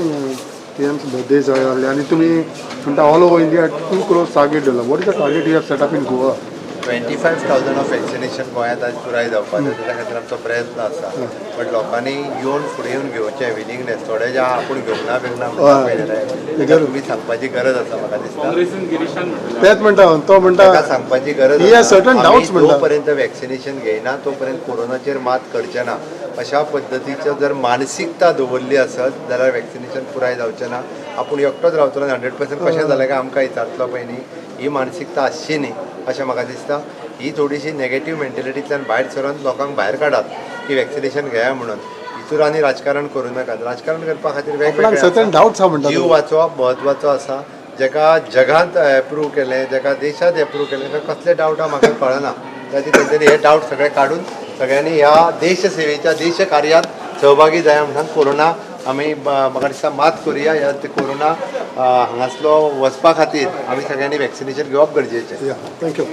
PM's birthday जाय आनी तुमी म्हणटा all over India 2 crore target दिला. What is the target you have set up in Goa? 25,000 of vaccination गोंयांत आज पुराय जावपाचें, ताच्या खातीर आमचो प्रयत्न आसा. बट लोकांनी येवन फुडें येवन घेवचें, विलिंगनेस. थोडे जे आहा आपूण घेवंक ना बिवंक ना म्हणटा पळय, ताका तुमी सांगपाची गरज आसा म्हाका दिसता. काँग्रेसीन गिरीशान म्हटलें. तेच म्हणटा, तो म्हणटा ताका सांगपाची गरज He has आसा. Certain आमी doubts म्हणटा. जोपर्यंत वॅक्सिनेशन घेयना तोपर्यंत कोरोनाचेर मात करचे ना, अशा पद्दतीचो जर मानसिकता दवरली आसत जाल्यार वॅक्सिनेशन पुराय जावचें ना. आपूण एकटोच रावतलो, 100% कशें जालें काय आमकां विचारतलो पळय न्ही, ही मानसिकता आसची न्ही अशें म्हाका दिसता. ही थोडीशी नेगेटीव मेंटेलिटींतल्यान भायर सरून लोकांक भायर काडात की वॅक्सिनेशन घेया म्हणून. हितूर आनी राजकारण करूं नाकात. राजकारण करपा खातीर आपणाक वेगवेगळे सर्टन आसा. डाउट्स आहा म्हणटा जीव तो. वाचोवप म्हत्वाचो आसा. जेका जगांत एप्रूव केलें, जेका देशांत एप्रूव केलें, ताका कसले डावट आहा म्हाका कळना. ताचे तेंच्यांनी हे डावट सगळे काडून सगळ्यांनी ह्या देश सेवेच्या, देश कार्यात सहभागी जाया म्हणून कोरोना आमी म्हाका दिसता मात करुया. ह्या कोरोना हांगासलो वचपा खातीर आमी सगळ्यांनी वॅक्सिनेशन घेवप गरजेचें. या, thank you.